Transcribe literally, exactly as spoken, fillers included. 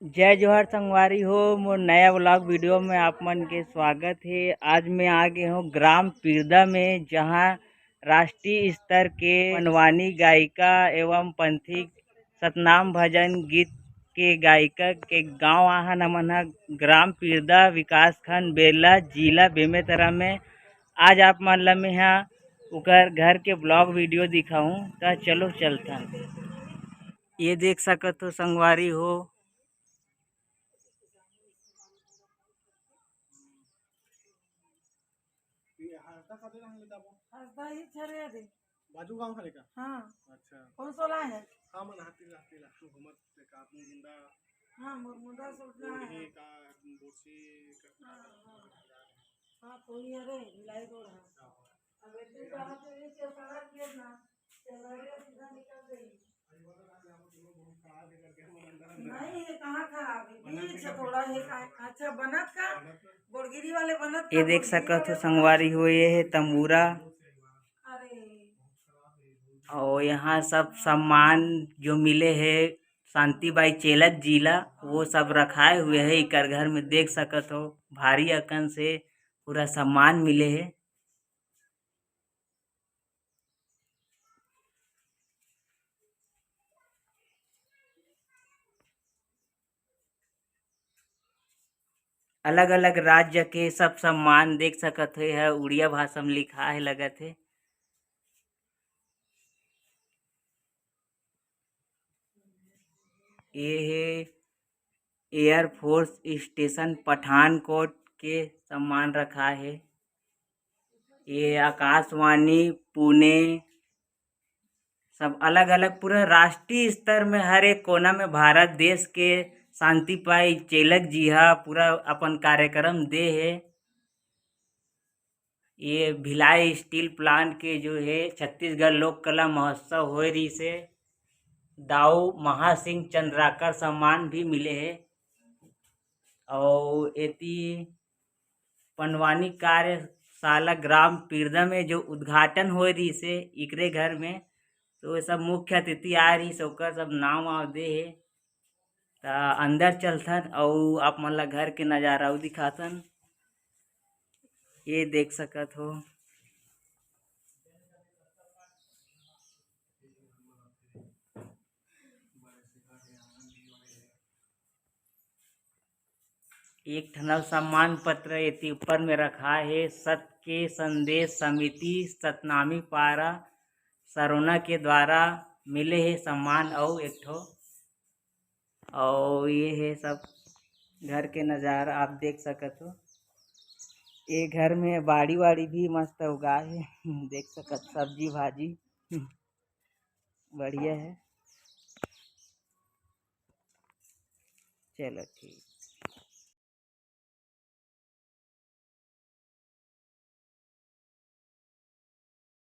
जय जोहार संगवारी हो, मोर नया व्लॉग वीडियो में आप मन के स्वागत हे। आज मैं आ गे हों ग्राम पीरदा में, जहां राष्ट्रीय स्तर के पंडवानी गायिका एवं पंथी सतनाम भजन गीत के गायिका के गांव आहन हमन ह, ग्राम पीरदा, विकासखंड बेला, जिला बेमेतरा में। आज आप मन ल मेहा ओकर घर के व्लॉग वीडियो दिखाऊं, त चलो चलथन। ये देख सकत हो संगवारी हो, ये हरदा कते रंग लेता वो? हरदा ही छरे दे। बाजू गांव हरे का? हाँ। अच्छा। कौन सोला है? हाँ, मन हाथी ला, हाथी ला। घूमत ते का मुंडा। हाँ, मु-, मुंडा सोच रहा है। ये का बोसी का। हाँ, हाँ। हाँ, तो ये रे, भिलाई रोड है। हाँ। अब एक दिन कहा तो ये चौपड़ा किया ना, चौराहे सीधा निकल गई। नहीं, ये कहाँ खराब है? बीच है थोड़ा, ये का-, अच्छा, बनत का? गोड़गिरी वाले बनत ये का देख बोल सकत हो दिया। संगवारी हो, ये है तंबूरा। अरे। और यहाँ सब सम्मान जो मिले है शांति बाई चेलक जी ला, वो सब रखाए हुए है इकर घर में। देख सकत हो, भारी अकन से पूरा सम्मान मिले है। अलग-अलग राज्य के सब सम्मान देख सकत हो, एह उड़िया भाषा में लिखा है लगत है। ये है एयर फोर्स स्टेशन पठानकोट के सम्मान रखा है। ये आकाशवाणी पुणे, सब अलग-अलग पूरा राष्ट्रीय स्तर में हर एक कोना में भारत देश के शांति पाई चेलक जी हा पूरा अपन कार्यक्रम दे हे। ये भिलाई स्टील प्लांट के जो है छत्तीसगढ़ लोक कला महोत्सव होए रहिस हे, दाऊ महासिंह चंद्राकर सम्मान भी मिले हे। और एती पंडवानी कार्यशाला ग्राम पीरदा में जो उद्घाटन होए रहिस हे इकरे घर में, तो ये सब मुख्य अतिथि आए रहिस, ओकर सब नाम वाम दे हे। त अंदर चलथन अउ आप मन ला घर के नजारा अउ दिखाथन। ये देख सकत हो, एक ठन अउ सम्मान पत्र एती ऊपर में रखा हे। सत के संदेश समिति सतनामी पारा सरोना के द्वारा मिले हे सम्मान अउ एक ठो, अउ ये हे सब घर के नजारा आप देख सकत हो। ये घर में बाड़ी वाड़ी भी मस्त उगा हे, देख सकत सब्जी भाजी बढ़िया हे। चलो ठीक।